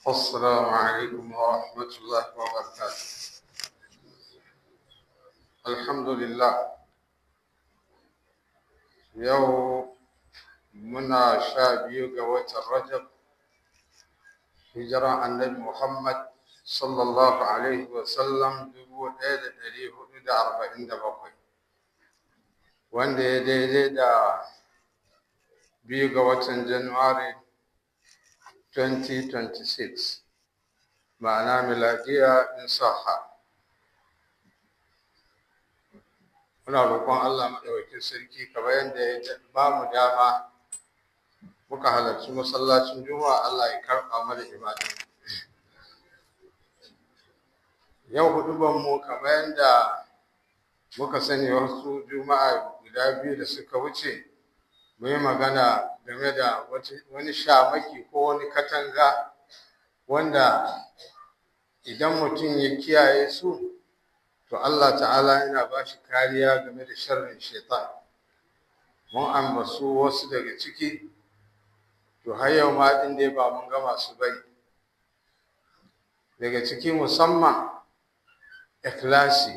السلام عليكم ورحمة الله وبركاته. الحمد لله. Yau muna 12 ga watan Rajab, hijiran Annabi Muhammad sallallahu alaihi wasallam 1447, wanda ya daidai da 2 ga watan Januwari 2026, ma'ana miladiya in saha. Muna roƙon Allah maɗaukakin sarki, kamar yadda ya ba mu dama muka halarci masallacin Juma'a, Allah ya karɓa mana ibadun. Yau huɗuban mu, kamar yadda muka sani, wasu Juma'a guda biyu da suka wuce mu yi magana game da wani shamaki ko wani katanga wanda idan mutum ya kiyaye su, to Allah ta'ala yana ba shi kariya game da sharrin shaitan. Mun ambasu wasu daga ciki, to har yau ma ɗin dai ba mun gama su bane. Daga ciki musamman ikhlasi,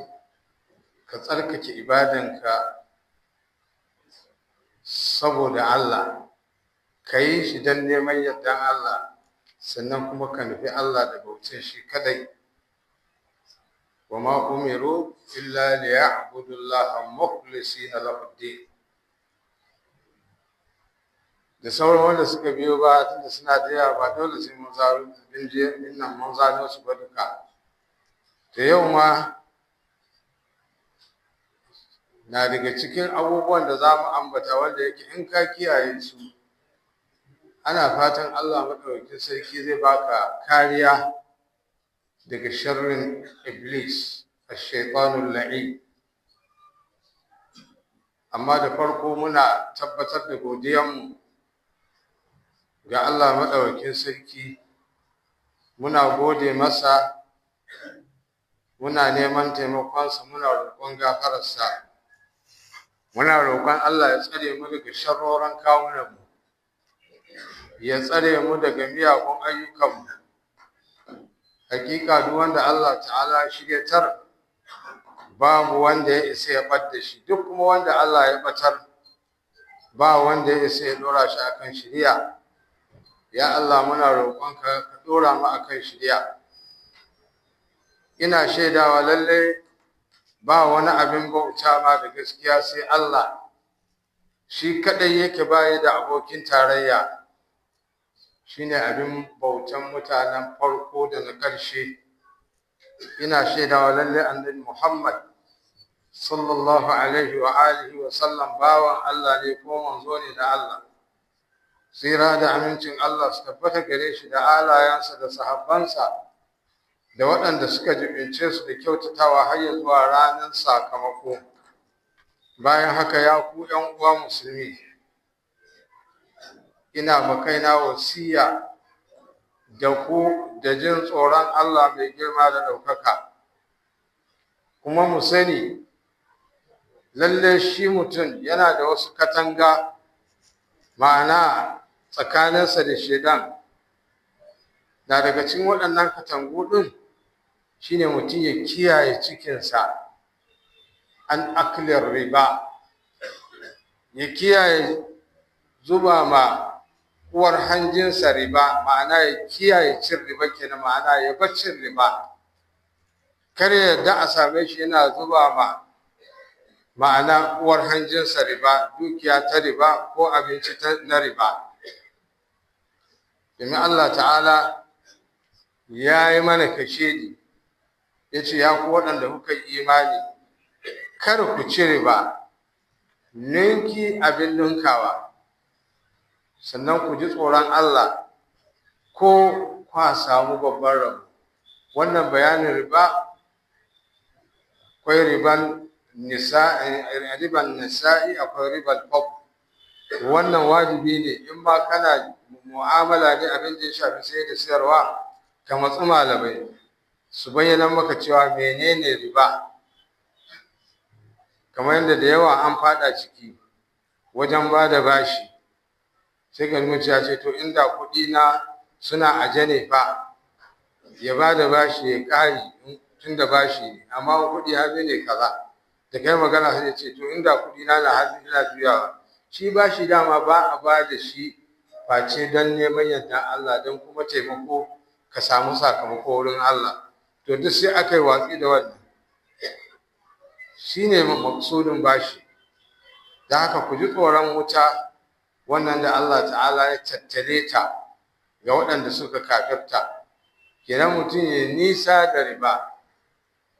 ka tsarkake ibadanka saboda Allah, ka yi shi don neman yardan Allah, sannan kuma ka nufi Allah da bautan shi kadai. Wa ma umiru illa liya'budu Allah mukhlisina lahu din. Da sauran wanda suka biyo ba, tunda suna da yawa, ba dole sai mun zaro nan mun zano su ba duka. Da yau ma na daga cikin abubuwan da za mu ambata wanda yake in ka kiyaye su, ana fatan Allah maɗaukakin sarki zai baka kariya daga sharrin Iblis, ash-shaytanul la'in. Amma da farko muna tabbatar da godiyanmu ga Allah maɗaukakin sarki, muna gode masa, muna neman taimakonsa, muna roƙon gafararsa. Muna roƙon Allah ya tsare mu daga sharroran kawunanmu, ya tsare mu daga miyagun ayyukanmu. Hakika duk wanda Allah ta'ala shiryatar, babu wanda ya isa ya ɓad da shi. Duk kuma wanda Allah ya ɓatar, ba wanda ya isa ya ɗora shi akan shiriya. Ya Allah, muna roƙonka ka ɗora mu akan shiriya. Ina shaidawa lalle ba wani abin bauta ma da gaskiya sai Allah, shi kaɗai yake, bayi da abokin tarayya. Shine abin bautan mutanen farko da na ƙarshe. Ina shaidawa lalle Annabi Muhammad sallallahu alaihi wa alihi wa sallam bawan Allah ne ko manzo ne da Allah. Tsira da amincin Allah su tabbata gare shi da alayansa da sahabbansa da waɗanda suka jibince su da kyautatawa har ya zuwa ranar sakamako. Bayan haka, ya ku ‘yan uwa musulmi, ina makaina wasiya da ku da jin tsoron Allah mai girma da ɗaukaka. Kuma mu sani lalle shi mutum yana da wasu katanga, ma'ana tsakaninsa da shaidan. Na daga cikin waɗannan katangu ɗin shine mutum ya kiyaye cikinsa an aklin riba, ya kiyaye zuba ma uwar hanjinsa riba, ma'ana ya kiyaye cin riba kenan, ma'ana ya bar cin riba. Kar ya yarda a same shi yana zuba ma, ma'ana, uwar hanjinsa riba, dukiya ta riba ko abinci na riba, domin Allah ta'ala ya yi mana kashedi, ya ce, "Ya ku waɗanda kuka yi imani, kar ku ci riba ninki abin ninkawa, sannan ku ji tsoron Allah ko kwa samu babban rabo." Wannan bayanin riba, akwai riban nisa'i, riban nisa'i, akwai riban fadl. Wannan wajibi ne in ma kana mu'amala ne, abin da ya shafi sayar da sayarwa, ka matsi malamai su bayyana maka cewa menene riba. Kamar yadda da yawa an fada ciki wajen ba da bashi, sai ka mutum ya ce, "To, inda kuɗi na suna aje ne fa?" Ya ba da bashi ya ƙari tun da bashi ne, amma kuɗi hannu ne kaza. Da kai magana sai ya ce, to inda kuɗi na na hannu ina juyawa. Shi bashi dama ba a ba da shi face don neman yardan Allah, don kuma taimako ka samu sakamako wurin Allah. To duk sai aka yi watsi da wannan. Shi ne maƙsudin bashi. Da haka ku ji tsoron wuta wannan da Allah ta'ala ya tattale ta ga waɗanda suka kafirta. Kenan mutum ya nisa da riba.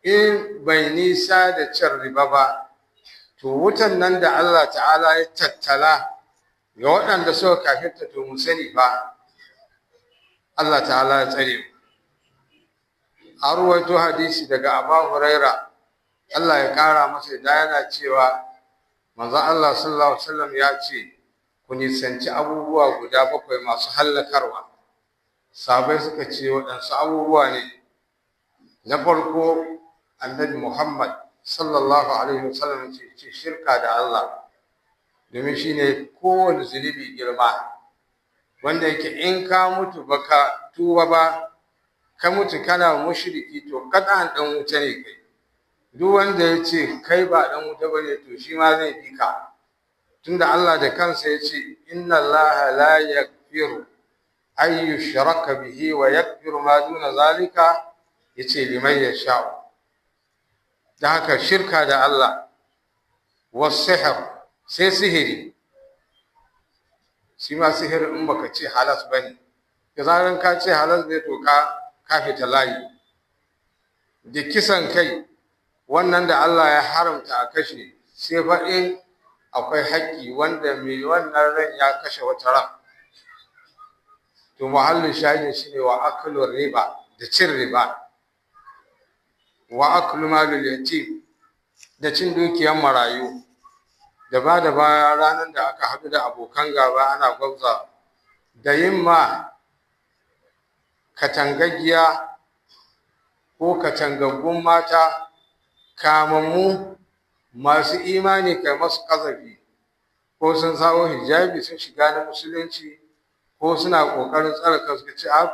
In bai nisa da cin riba ba, to wutan nan da Allah ta'ala ya tattala ga waɗanda suka kafirta, to mu sani ba, Allah ta'ala ya tsare mu. An ruwaito hadisi daga Abu Huraira, Allah ya ƙara masa da, yana cewa manzon Allah sallallahu alaihi wasallam ya ce, ku nisanci abubuwa guda bakwai masu hallakarwa. Sahabbai suka ce, waɗansu abubuwa ne? Na farko, Annabi Muhammad sallallahu alaihi wasallam ce shirka da Allah, domin shine kowane zunubi girma, wanda yake in ka mutu baka tuba ba, ka mutu kana mushriki, to kaɗan ɗan wuta ne kai. Duk wanda ya ce kai ba ɗan wuta bane, to shi ma zai bi ka, tunda Allah da kansa ya ce, inna Allah la yaghfiru ay yushraka bihi wa yaghfiru ma duna zalika, yace, liman yasha'u. Da haka shirka da Allah, was-sihr, sai sihiri. Shi ma sihiri in baka ce halas bane, da zaran ka ce halas ne, to ka fita layi. Da kisan kai wannan da Allah ya haramta a kashe, sai fa in akwai haƙƙi wanda mai wannan ran ya kashe wata ran. To muhallin shahidin shine wa aklu riba, da cin riba, wa aklu malul yatim, da cin dukiyar marayu, da ba da baya ranar da aka haɗu da abokan gaba ana gwabza, da yin ma katangaggiya ko katangaggun mata kamammu masu imani kai masu ƙazafi, ko sun sawo hijabi sun shiga na musulunci, ko suna ƙoƙarin tsare kansu, ce a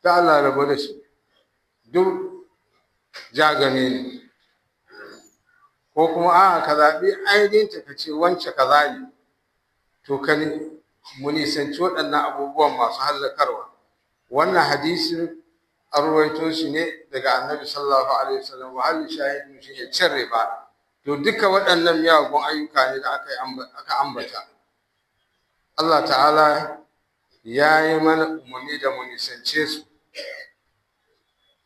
ta Allah rabu da su, duk jagame ne, ko kuma a ka zaɓi ainihin ka ce wance kaza ne. To ka mu nisanci waɗannan abubuwan masu hallakarwa. Wannan hadisin an ruwaito shi ne daga Annabi sallallahu alaihi wasallam. Wa shahidin shi ne cin riba. To duka waɗannan miyagun ayyuka ne da aka ambata. Allah ta'ala ya yi mana umarni da mu nisance su.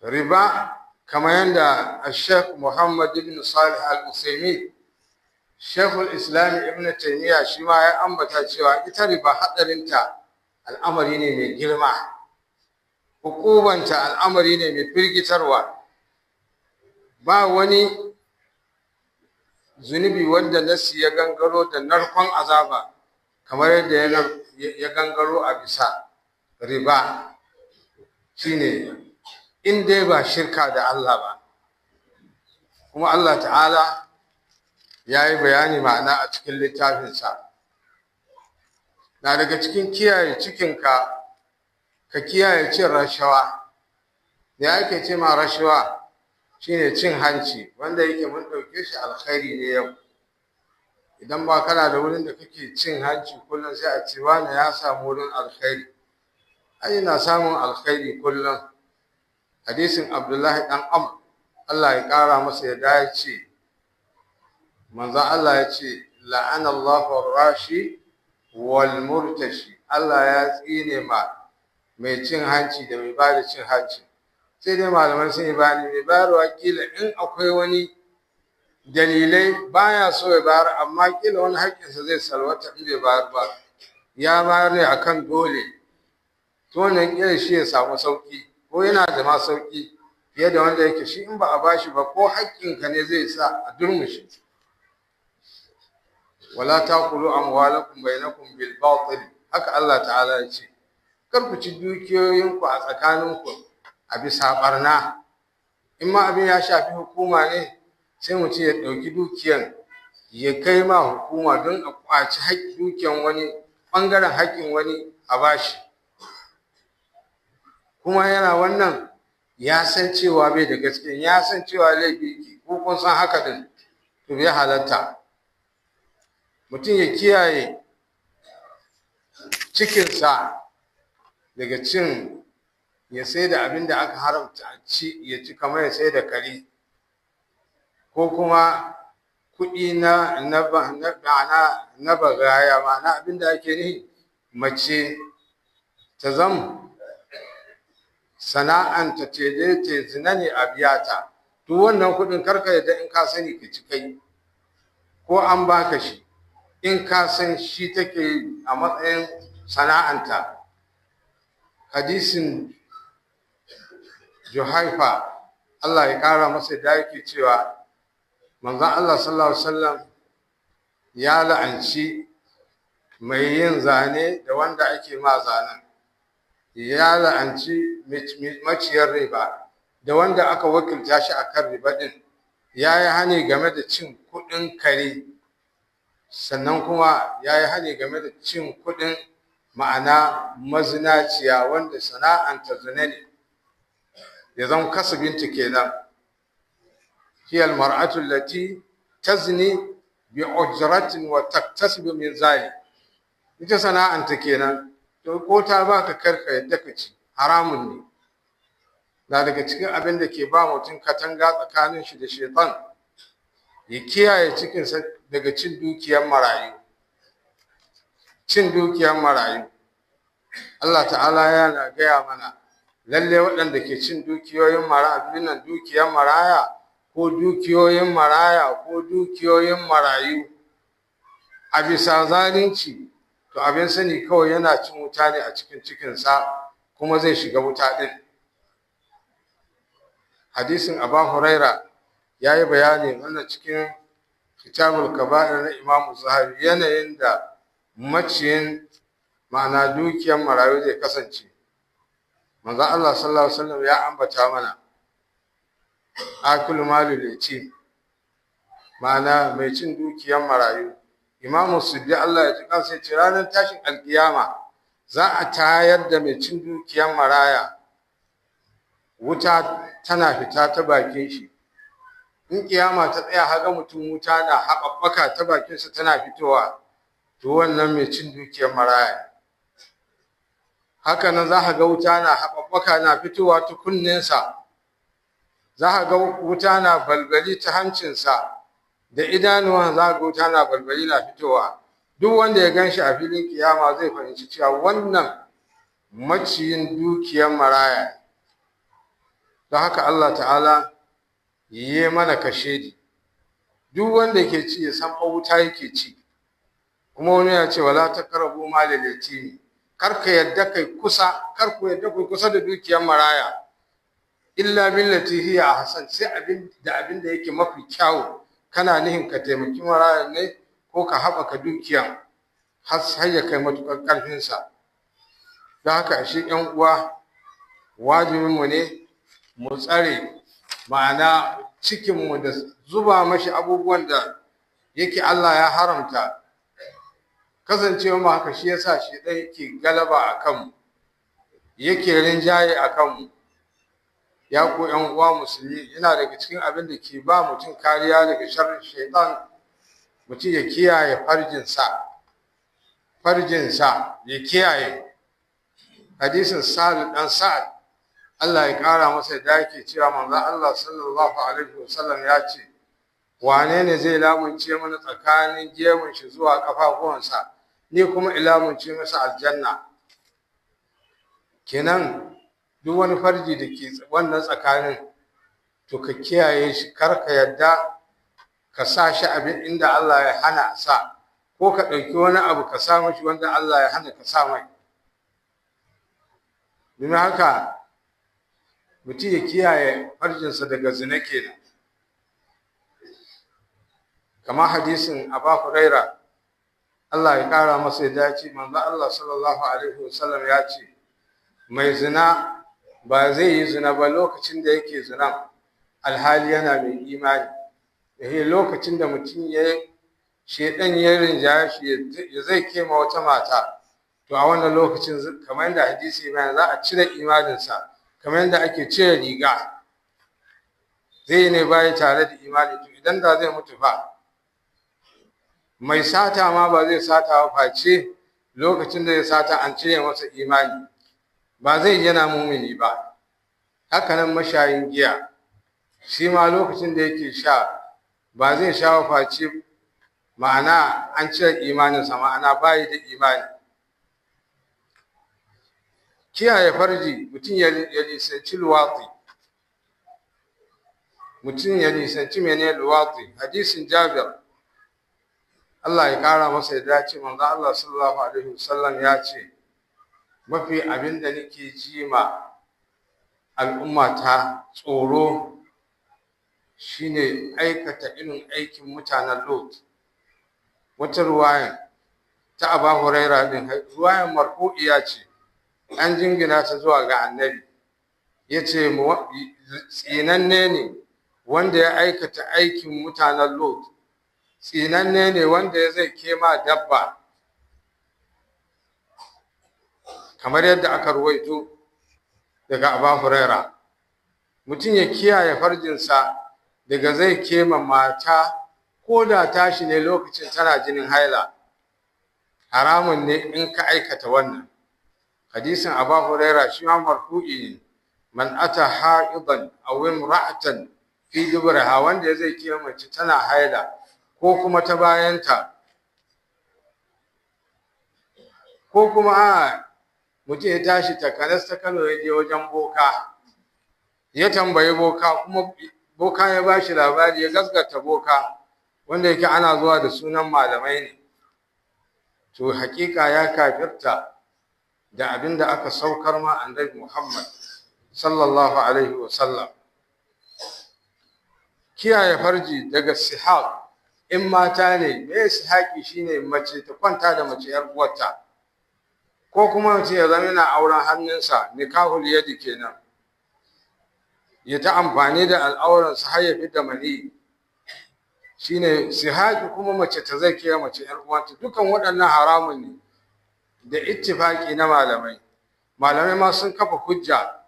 Riba, kamar yadda Sheikh Muhammad ibn Salih Al-Usaimi, Sheikhul Islam Ibn Taymiyyah, shi ma ya ambata cewa ita riba hadarinta al'amari ne mai girma, hukubanta al'amari ne mai firgitarwa. Ba wani zunubi wanda nasi ya gangaro da narkon azaba kamar yadda ya gangaro a bisa riba, shine in dai ba shirka da Allah ba. Kuma Allah ta'ala ya yi bayani ma'ana a cikin littafinsa. Na daga cikin kiyaye cikinka, ka kiyaye cin rashawa. Da ake ce ma rashawa shine cin hanci, wanda yake mun ɗauke shi alkhairi ne yau. Idan ba kana da wurin da kake cin hanci kullum, sai a ce wani ya samu wurin alkhairi, ai yana samun alkhairi kullum. Hadisin Abdullahi dan Amr, Allah ya ƙara masa ya ya ce manzon Allah ya ce, la'ana Allahu rashi wal murtashi. Allah ya tsine ma mai cin hanci da mai bada cin hanci. Sai dai malaman sun yi bayani, mai bayarwa kila in akwai wani dalilai baya so ya bayar, amma kila wani haƙƙinsa zai salwata in bai bayar ba, ya bayar ne akan dole, to wannan kila shi ya samu sauki, ko yana da ma sauki fiye da wanda yake shi in ba a bashi ba, ko haƙƙinka ne zai sa a durmushe. Wala taqulu amwalakum bainakum bil batil, haka Allah ta'ala ya ce, kar ku ci dukiyoyinku a tsakaninku a bisa barna. In ma abin ya shafi hukuma ne, sai mutum ya ɗauki dukiyan ya kai ma hukuma don a ƙwaci dukiyan wani, ɓangaren haƙƙin wani a bashi. Kuma yana wannan Ya san cewa bai da gaskiya, ya san cewa laifi yake, ko kun san haka din, to bai halatta. Mutum ya kiyaye cikinsa daga cin, ya sai da abin da aka haramta a ci, ya ci, kamar ya sai da kare, ko kuma kuɗi na bagaya. Ma'ana, abin da ake nufi, mace ta zam sana'anta ce dai ta zina ne a biya ta, to wannan kuɗin karka yadda in ka sani ka ci kai, ko an baka shi, in ka san shi take yi a matsayin sana'anta. Hadisin Juhaifa, Allah ya ƙara masa da, yake cewa manzon Allah sallallahu alaihi wasallam ya la'anci mai yin zane da wanda ake ma zanen, ya la'anci maciyar riba da wanda aka wakilta shi a kan riba ɗin, ya yi hani game da cin kuɗin kare, sannan kuma ya yi hani game da cin kuɗin, ma'ana, mazinaciya wanda sana'anta zina ne, ya zama kasabinta kenan. هي المرأة التي تزني بأجرة وتكتسب من ذلك. Ita sana'anta kenan, to ko ta baka, karka yadda ka ci, haramun ne. Na daga cikin abin da ke ba mutum katanga tsakanin shi da shaitan, ya kiyaye cikinsa daga cin dukiyar marayu. Cin dukiyar marayu, Allah ta'ala yana gaya mana lalle waɗanda ke cin dukiyoyin marayu nan, dukiyar maraya ko dukiyoyin maraya ko dukiyoyin marayu a bisa zalunci, to abin sani kawai yana cin wuta ne a cikin cikinsa, kuma zai shiga wuta ɗin. Hadisin Aba Huraira ya yi bayani wannan cikin Kitabul Kaba'ir na Imamu Zahabi, yanayin da maciyin, ma'ana, dukiyar marayu zai kasance. Manzo Allah sallallahu alaihi wasallam ya ambata mana akilu malul yatim, ma'ana mai cin dukiyar marayu. Imamu Suddi, Allah ya ji kansa, ya ce ranar tashin alkiyama za a tayar da mai cin dukiyar maraya, wuta tana fita ta bakin shi. In kiyama ta tsaya, haga mutum wuta na haɓaɓɓaka ta bakinsa tana fitowa, to wannan mai cin dukiyar maraya. Haka nan za ka ga wuta na haɓaɓɓaka na fitowa ta kunninsa, za ka ga wuta na balbali ta hancinsa da idanuwan, za ka ga wuta na balbali na fitowa. Duk wanda ya gan shi a filin kiyama zai fahimci cewa wannan maciyin dukiyar maraya. Don haka Allah ta'ala yi mana kashedi, duk wanda ke ci ya san fa wuta yake ci. Kuma wani ya ce wala taqrabu malal yatimi, kar ka yadda kai kusa, kar ku yadda kai kusa da dukiyar maraya, illa billati hiya ahsan, sai abin da yake mafi kyawu. Kana nihin ka taimaki maraya ne ko ka haɓaka dukiyan har ya kai matuƙar ƙarfinsa. Don haka shi, ‘yan uwa, wajibinmu ne mu tsare, ma'ana, cikinmu da zuba mashi abubuwan da yake Allah ya haramta. Kasancewa mu haka, shi yasa shi ɗaya yake galaba a kanmu, yake rinjaye a kanmu. Ya ku ‘yan uwa musulmi, yana daga cikin abin da ke ba mutum kariya daga sharrin shaitan, mutum ya kiyaye farjinsa. Farjinsa ya kiyaye. Hadisin Sa'ad dan Sa'ad, Allah ya ƙara masa da, yake cewa manzon Allah sallallahu alaihi wasallam ya ce, wane ne zai lamunce mana tsakanin gemun shi zuwa ƙafafuwansa, ni kuma in lamunce masa aljanna? Kenan duk wani farji da ke wannan tsakanin, to ka kiyaye shi, kar ka yadda ka sa shi abin inda Allah ya hana sa, ko ka ɗauki wani abu ka sa mashi wanda Allah ya hana ka sa mai. Domin haka mutum ya kiyaye farjinsa daga zina kenan. Kamar hadisin Aba Huraira, Allah ya ƙara masa ya dace, manzo Allah sallallahu alaihi wasallam ya ce mai zina ba zai yi zina ba lokacin da yake zina alhali yana mai imani. Da lokacin da mutum ya shedan ya rinjaya shi, ya zai kema wata mata, to a wannan lokacin, kamar yadda hadisi bayan, za a cire imaninsa. kamar yadda ake cire riga. Zai ne bayi tare da imani. To idan da zai mutu fa, mai sata ma ba zai sata ba face lokacin da ya sata an cire masa imani, ba zai yana mumini ba. Hakanan mashayin giya, shi ma lokacin da yake sha ba zai sha ba face ma'ana an cire imaninsa, ma'ana bayi da imani. Kiyaye farji, mutum ya nisanci luwatsi, mutum ya nisanci mene luwatsi. Hadisin Jabir, Allah ya kara masa ya dace, manzo Allah sallallahu alaihi wasallam ya ce, mafi abin da nake ji ma al'umma ta tsoro shine aikata irin aikin mutanen Lot. Wata ruwayan ta Aba Huraira din, ruwayan marfu'iya ce, an jingina ta zuwa ga Annabi, yace tsinanne ne wanda ya aikata aikin mutanen Lot, tsinanne ne wanda ya zai kema dabba, kamar yadda aka ruwaito daga Aba Huraira. Mutum ya kiyaye farjinsa daga zai kema mata, ko da tashi ne lokacin tana jinin haila, haramun ne in ka aikata wannan. Hadisin Aba Huraira shi ma marfu'i ne, man ata ha'idan aw imra'atan fi dubraha, wanda zai kema mace tana haila ko kuma ta bayanta, ko kuma a mutum ya tashi takanas ta Kano ya je wajen boka, ya tambayi boka, kuma boka ya ba shi labari, ya gaskata boka, wanda yake ana zuwa da sunan malamai ne, to hakika ya kafirta da abin da aka saukar ma Annabi Muhammad sallallahu alaihi wasallam. Kiyaye farji daga sihaq, in mata ne, me sihaqi? Shine mace ta kwanta da mace yar uwarta, ko kuma mace ya zama yana auren hannunsa, nikahul yadi kenan, ya ta amfani da al'auransa har ya fidda mani, shine sihaqi. Kuma mace ta zai kira mace yar uwarta, dukan waɗannan haramun ne da ittifaqi na malamai. Malamai ma sun kafa hujja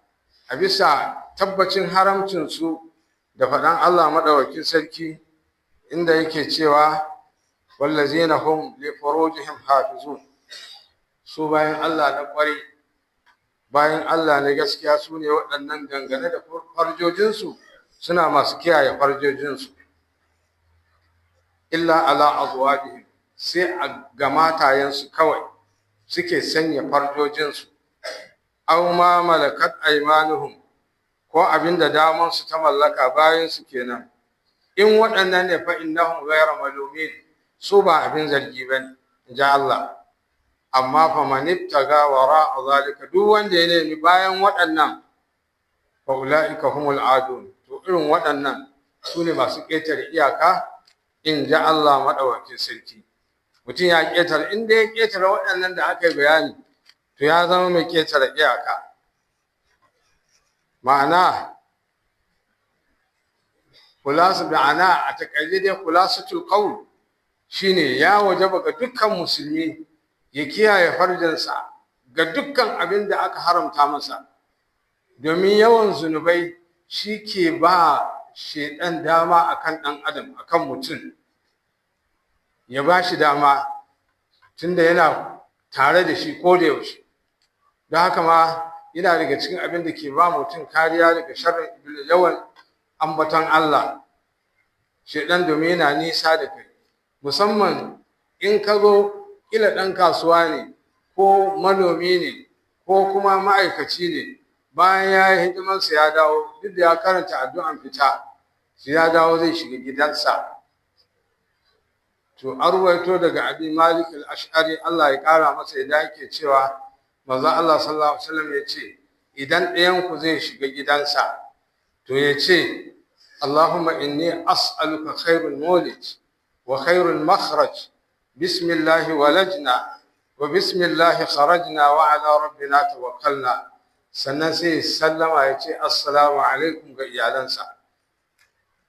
a bisa tabbacin haramcin su da faɗan Allah maɗaukakin sarki, inda yake cewa wallazina hum li furujihim hafizun. Su bayan Allah na ƙwarai, bayan Allah na gaskiya, su ne waɗannan dangane da farjojinsu suna masu kiyaye farjojinsu, illa ala azwajihim, sai a ga matayensu kawai suke sanya farjojinsu, aw ma malakat aymanuhum, ko abinda damansu ta mallaka, bayansu kenan. In waɗannan ne, fa innahum ghayra malumin, su ba abin zargi bane, in ji Allah. Amma fa man ibtaga wara zalika, duk wanda ya nemi bayan waɗannan, fa ulaika humul adun, to irin waɗannan su ne masu ƙetare iyaka, in ji Allah maɗaukakin sarki. Mutum ya ƙetare, in dai ya ƙetare waɗannan da aka yi bayani, to ya zama mai ƙetare iyaka. Ma'ana khulasu ma'ana a taƙaice dai, khulasatul qawl shine ya wajaba ga dukkan musulmi ya kiyaye farjinsa ga dukkan abin da aka haramta masa, domin yawan zunubai shi ke ba shaiɗan dama akan ɗan adam, akan mutum, ya ba shi dama tunda yana tare da shi ko da yaushe. Don haka ma yana daga cikin abin da ke ba mutum kariya daga sharrin iblis yawan ambaton Allah. Shaiɗan domin yana nisa da kai, musamman in ka zo kila ɗan kasuwa ne ko manomi ne ko kuma ma'aikaci ne, bayan ya yi hidimansa ya dawo, duk da ya karanta addu'an fita, sai ya dawo zai shiga gidansa. To an ruwaito daga Abi Malik al-Ash'ari, Allah ya ƙara masa yadda, yake cewa manzon Allah sallallahu alaihi wasallam ya ce, idan ɗayan ku zai shiga gidansa, to ya ce, Allahumma inni as'aluka khairul mulid wa khairul makhraj, bismillahi walajna wa bismillahi kharajna wa ala rabbina tawakkalna. Sannan sai sallama, ya ce assalamu alaikum ga iyalansa.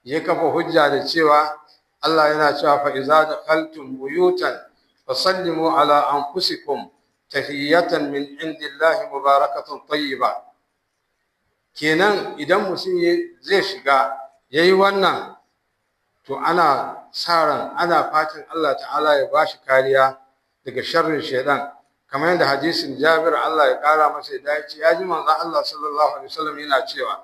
Ya kafa hujja da cewa Allah yana cewa, fa iza dakhaltum buyutan fasallimu ala anfusikum tahiyatan min indillahi mubarakatan tayyiba. Kenan idan mutum zai shiga ya yi wannan, to ana sa ran, ana fatan Allah Ta'ala ya ba shi kariya daga sharrin shaidan. Kamar yadda hadisin Jabir, Allah ya kara masa ya ce, ya ji manzon Allah sallallahu alaihi wasallam yana cewa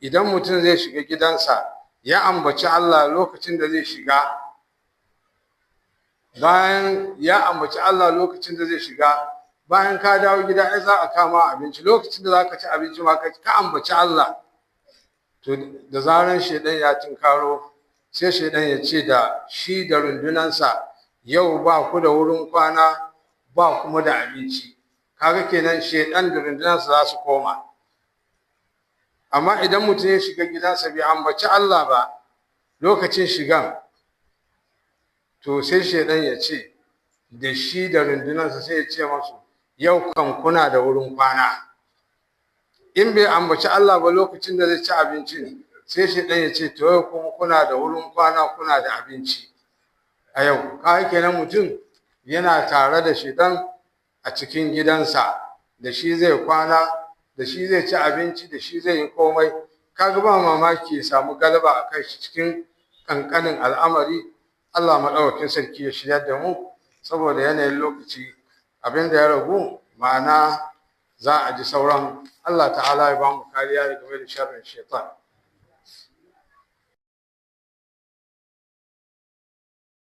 idan mutum zai shiga gidansa ya ambaci Allah lokacin da zai shiga, bayan ya ambaci Allah lokacin da zai shiga, bayan ka dawo gida ai za a kama abinci, lokacin da za ka ci abinci ma ka ambaci Allah, to da zaran shaidan ya tinkaro, sai shaidan ya ce da shi da rundunansa, "Yau ba ku da wurin kwana, ba kuma da abinci." Kaga kenan shaidan da rundunansa za su koma. Amma idan mutum ya shiga gidansa bai ambaci Allah ba lokacin shigan, to sai shaidan ya ce da shi da rundunansa, sai ya ce masu, "Yau kan kuna da wurin kwana." In bai ambaci Allah ba lokacin da zai ci abincin, sai shaidan ya ce, "To yau kuma kuna da wurin kwana, kuna da abinci a yau." Kaga kenan mutum yana tare da shaidan a cikin gidansa, da shi zai kwana, da shi zai ci abinci, da shi zai yi komai. Kaga ba mamaki ya samu galaba a kai shi cikin kankanin al'amari. Allah maɗaukakin sarki ya shiryar da mu. Saboda yanayin lokaci, abin da ya ragu, ma'ana za a ji sauran. Allah Ta'ala ya ba mu kariya game da sharrin shaitan.